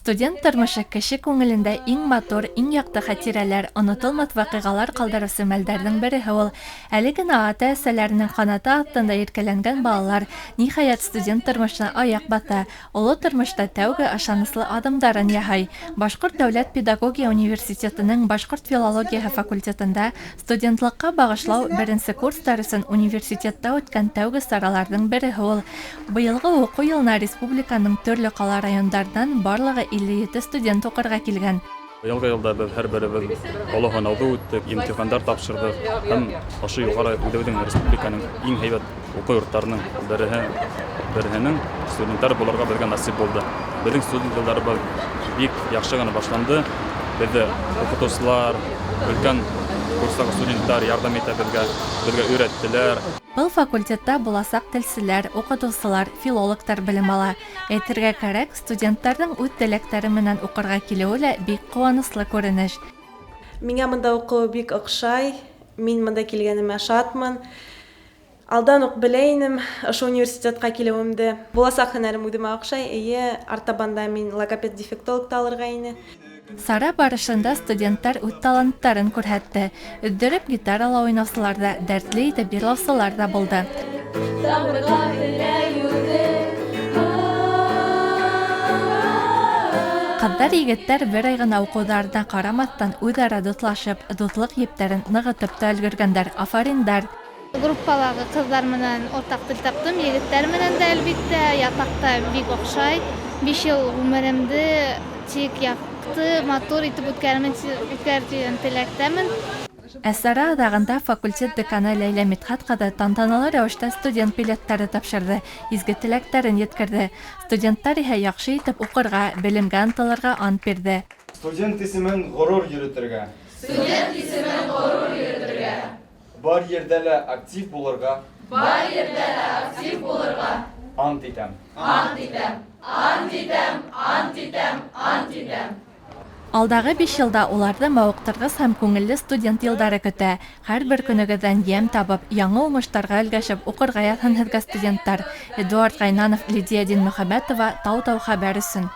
Студент тормошо кеше күңелендә иң матур, иң яҡты хәтирәләр, онотолмаҫ ваҡиғалар ҡалдырыусы мәлдәрҙең береһе ул. Әле генә ата-әсәләренең ҡанаты аҫтында иркәләнгән балалар, ниһайәт, студент тормошона аяҡ баҫа, оло тормошта тәүге ышаныслы аҙымдарын яһай. Башҡорт дәүләт педагогия университетының башҡорт филологияһы факультетында студентлыҡҡа бағышлау беренсе курстар өсөн университетта үткән тәүге сараларҙың береһе ул. Быйылғы уҡыу йылына республиканың төрлө ҡала-райондарынан барлығы 57 студент уҡырға килгән. Быйылғы йылда беҙ һәр беребеҙ оло һынауҙы үттек, имтихандар тапшырҙыҡ һәм ошо юғары үҙебеҙҙең республиканың иң һәйбәт уҡыу йорттарының береһе береһенең студенттары булырға беҙгә насип булды. Беҙҙең студент йылдарыбыҙ бик яҡшы ғына башланды. Беҙҙе уҡытыусылар, өлкән курстағы студенттар ярҙам итә беҙгә, беҙгә өйрәттеләр. Был факультетта буласаҡ телселәр, уҡытыусылар, филологтар белем ала. Әйтергә кәрәк, студенттарҙың үҙ теләктәре менән уҡырға килеүе лә бик ҡыуаныслы күренеш. Миңә бында уҡыу бик оҡшай. Мин бында килгәнемә шатмын. Алдан уҡ белә инем ошо университетҡа килеүемде. Буласаҡ һөнәрем үҙемә оҡшай. Эйе, артабан да мин логопед-дефектолог та алырға ине. Сара барышында студенттар үҙ таланттарын күрһәтте. Өҙҙөрөп гитарала уйнаусылар ҙа, дәртле итеп йырлаусылар ҙа булды. Ҡыҙҙар, егеттәр бер ай ғына уҡыуҙарына ҡарамаҫтан, үҙ-ара дуҫлашып, дуҫлыҡ ептәрен нығытып та өлгөргәндәр. Афариндар! Группалағы ҡыҙҙар менән уртаҡ тел таптым, егеттәр менән дә, әлбиттә, ятаҡта бик оҡшай. 5 йыл ғүмеремде тик яҡты, матур итеп үткәрмен, үткәрер тигән теләктәмен. Ә сара аҙағында факультет деканы Ләйлә Мидхәт ҡыҙы тантаналы рәүештә студент билеттары тапшырҙы, изге теләктәрен еткерҙе. Студенттар иһә яҡшы итеп уҡырға, белемгә ынтылырға ант бирҙе. Студент исемен ғорур йөрөтөргә. Студент исемен ғорур йөрөтөргә. Бар ерҙә лә актив булырға. Бар ерҙә лә актив булырға. Ант итәм. Ант итәм. Ант итәм, ант итәм, ант итәм. Алдағы 5 йылда уларҙы мауыҡтырғыс һәм күңелле студент йылдары көтә. Һәр бер көнөгөҙҙән йәм табып, яңы уңыштарға өлгәшеп уҡырға яҙһын һеҙгә, студенттар. Эдуард Ғайнанов, Лидия Динмөхәмәтова, Тау-Тау хәбәр өсөн.